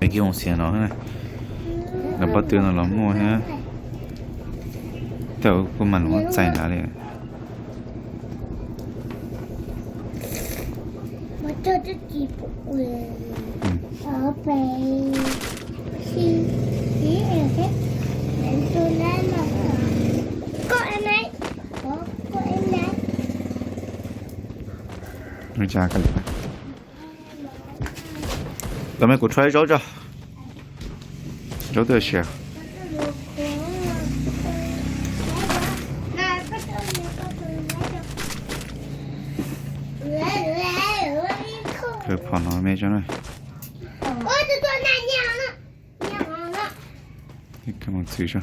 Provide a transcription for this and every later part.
Kiag mus xiav no, lawv pob tw no los muaj thiab. Tej kuj mas lus txais nrad li. Tau me kuv rho ib zaub tso. Zaub twb siav. Kaw phom no me tso na. Mus txwv tso.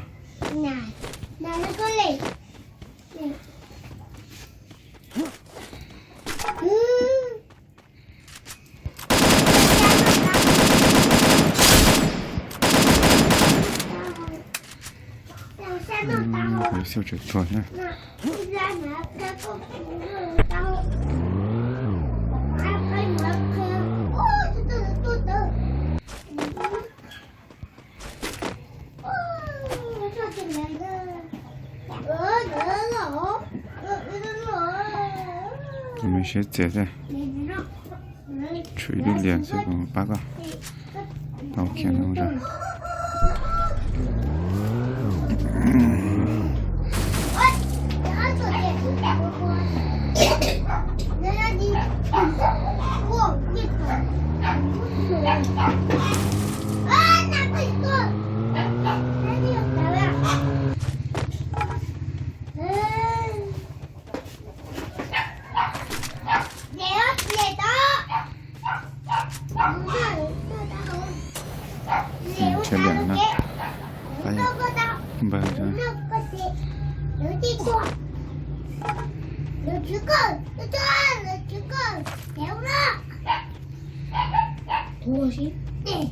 Kuv xauj tseem tuag thiab. Tus me siab txias thiab. Tshuav ib lub lias xwb kuv pab koj tau khiav no zog. Npawg,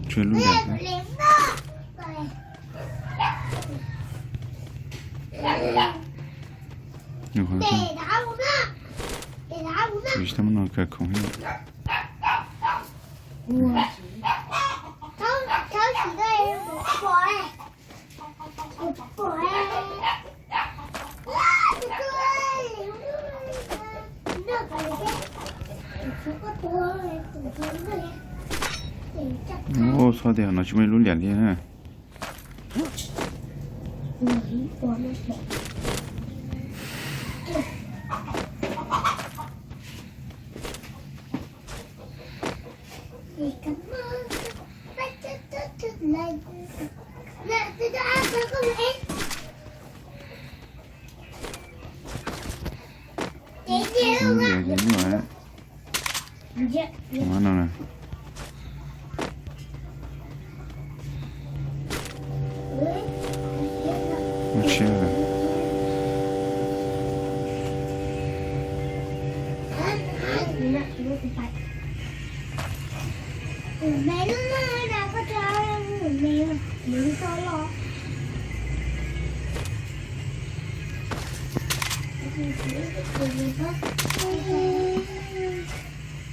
tshuav lub lias. Tsis tau muab no kaw khoom thiab. Ua txhob tias no tsis muaj ib lub lias li na.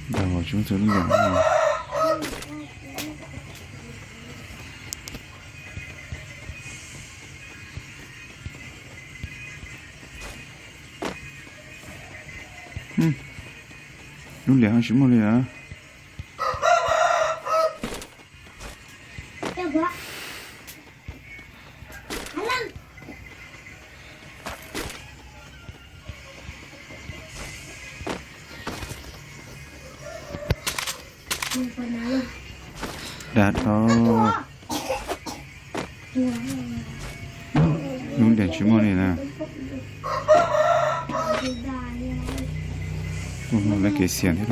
Dag os, tsis muaj txog lub lias. Lub lias ho tsis muaj li os. Dag dhau. Lub lias tsis muaj li na. Ua lawv kev xiam thiab.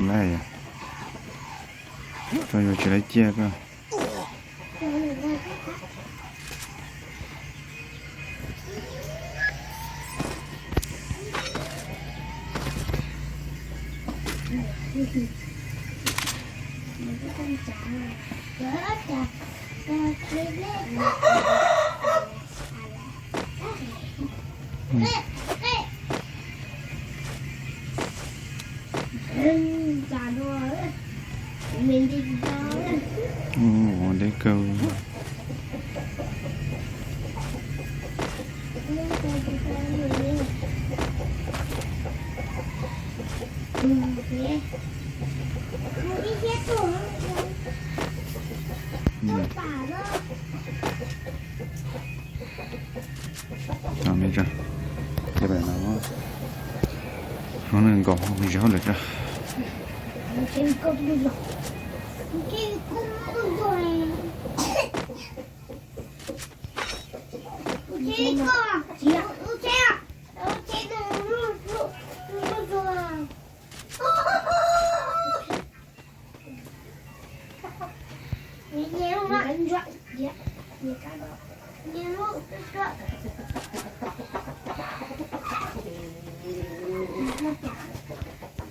Laj, koj yuav tsis lawv ciaj koj. Ua deb kawg. Tau me tso, ces pem no, no nkaus zog lawm tso.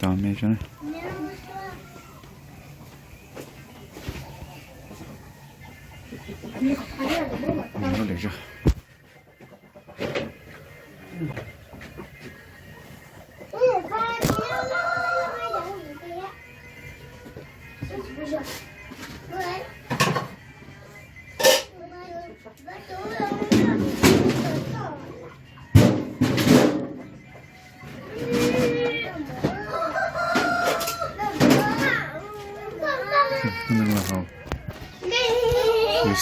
Tau me tso.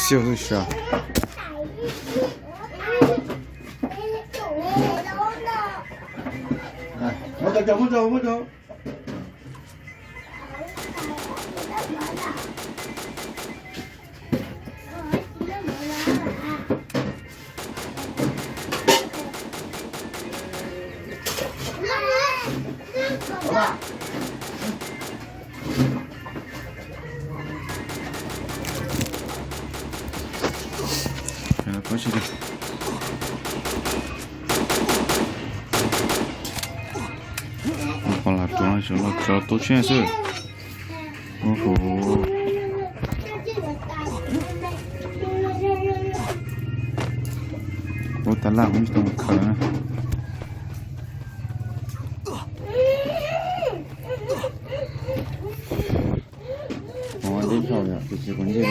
Xiaus xyov. Qhov lam rov no los tso tub tshiab xwb. Ua hu, ua tas laj mus tau khaws na. Ua deb dhau yom, tiam sis kuv ntsej.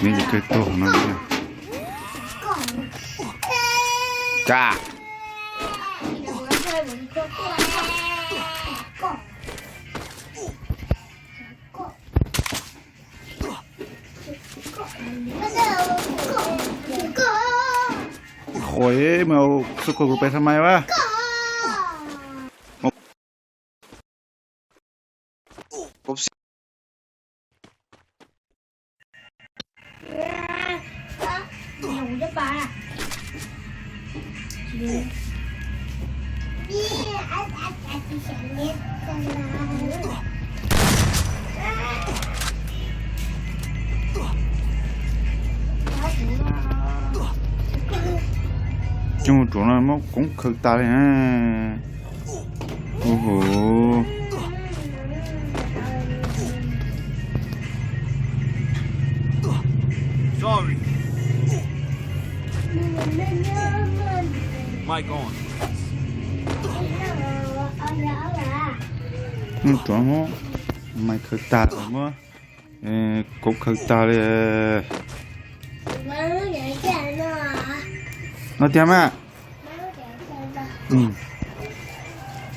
Neb ces kawg tuag no. Cas. Qhov mus xu koj kuv peb tha mai va. Coj mus ruam no muab koob khaws tas li na. Hu hu. Sorry. Mic on. Muab ruam muab, mic khaws tas muab, koob khaws tas li. No tiag mas.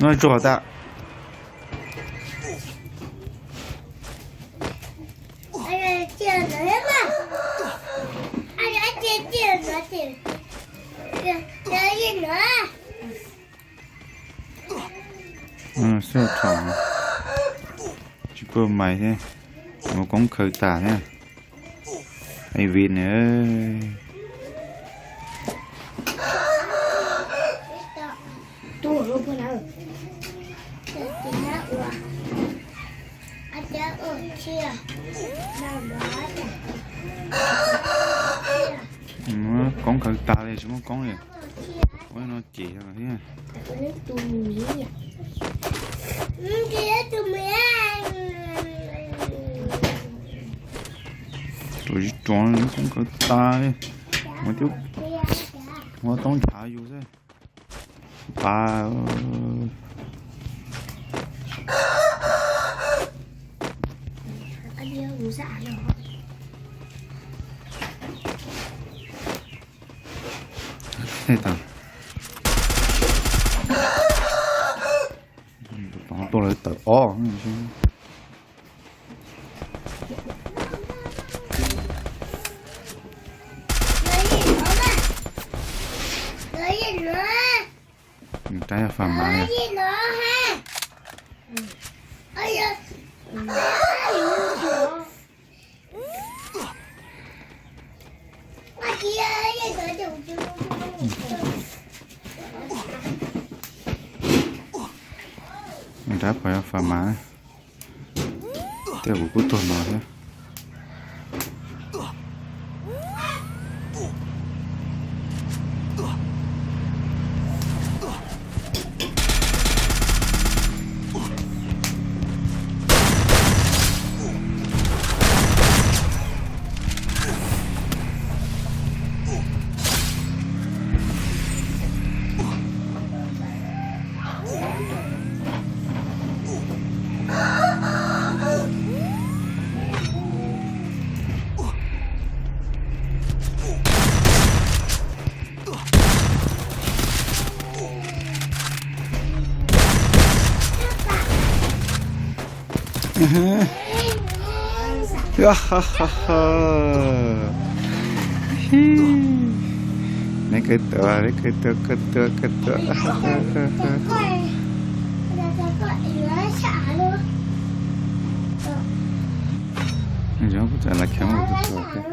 No tsuag tas. Xub thaum tsis pub mais thiab, mus koob khaws tas thiab. Ai vim na. Koob khaws tas li tsis muaj koob li. Ua no cem thiab. Ruam tsis ruam, koob khaws tas li. Ua, ua toob ntshav yus xwb. Pas. Tuaj lawv tawm ob. Rab yog fas mas. Rab phom yog fas mas. Tej kuv kuj tuag no thiab. Neb kawg tuag, neb kawg tuag, kawg tuag, kawg tuag. Kuv txawm las kheev tus tuag thiab.